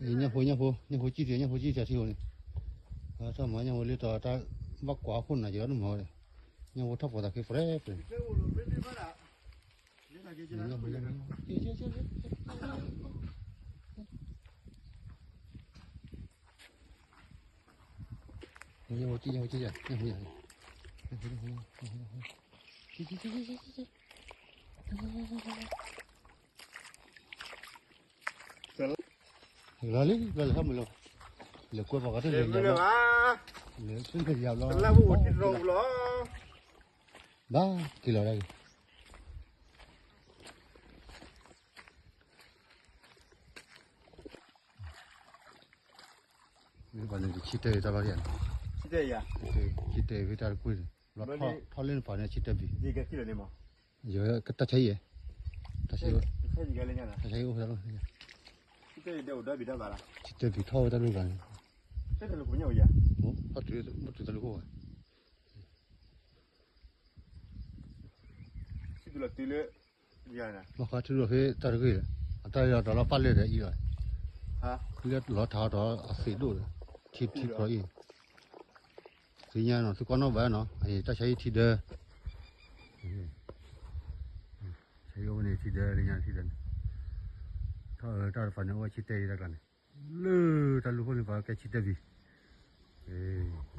ညၣ်ဖိ ညၣ်ဖိ ညၣ်ဖိကံၢ်တံၢ် ညၣ်ဖိကံၢ်တံၢ်ထံဧိၤန့ၣ်, တၢ်မၤညၣ်ဖိလၢတီၤတၢ်ဘၣ်ကွၢ်အခိၣ်နၤယၤတမၤဝဲဒီး, ညၣ်ဖိထီၣ်ပှၤသးခ့ပှဲၤပှဲၤ, ညၣ်ဖိ ညၣ်ဖိ ညၣ်ဖိ ညၣ်ဖိ ညၣ်ဖိ ညၣ်ဖိ လီၤလံ လီၤလံ ဟဲမုၢ်လီၤ, လဲၤကွဲပှၤကတၢၢ်လဲၤလီၤ, လဲၤကွဲပှၤကတၢၢ်လဲၤလီၤ, ဘၣ်က့ၤလီၤဒၣ်က့ၤ, ပှၤန့ၣ် ဆံတၢၢ်တၢ်လီၤယၤန့ၣ်, ဆံတၢၢ်ဖဲတၢ်တကွံန့ၣ်, ထီၣ်လၢနပၤန့ၣ် ဆံတၢၢ်ဘံၣ်, ယကတၢၢ်ဆါအံၤ, တၢ်ဆါအံၤ, တၢ်ဆါအံၤအိၣ်ဖဲလီၤ, ဆံတၢၢ်ဘံၣ်ထီၣ်ဝဲတၢ်လီၢ်ဂၤန့ၣ်, ဘၣ်တုၤတၢ်လီၢ်ခိၣ်ဘၣ် ဘၣ်ဃးထံရူၢ်ဖဲတၢ်တဂ့ၢ်ဒီး, အတၢ်လီၤတီၤလီၤပာ်လၢာ်ဒီးအံၤလီၤ, လၢလီၤထးအီၤဒီးအသံးဒိၣ်ဒီး, ထံထံဖျိးအံၤ, သ့ၣ်ညါနီၤ သုကွၢ်နီၣ်ဘၣ်နီၤ တၢ်ဆါဟံၣ်ထံဒၢ, ဆါဟံၣ်အိၣ်န့ၣ်ထံဒၢ လၢညါထံဒၢန့ၣ်, ထီၣ်အၢတၢ်တဖၣ်န့ၣ် အိၣ်ဝဲဆံတၢၢ်အံၤတၢ်ကျါန့ၣ်, လၢတၢ်လူၢ်ခိၣ်န့ၣ် ပှၤကဲဆံတၢၢ်ဘံၣ်,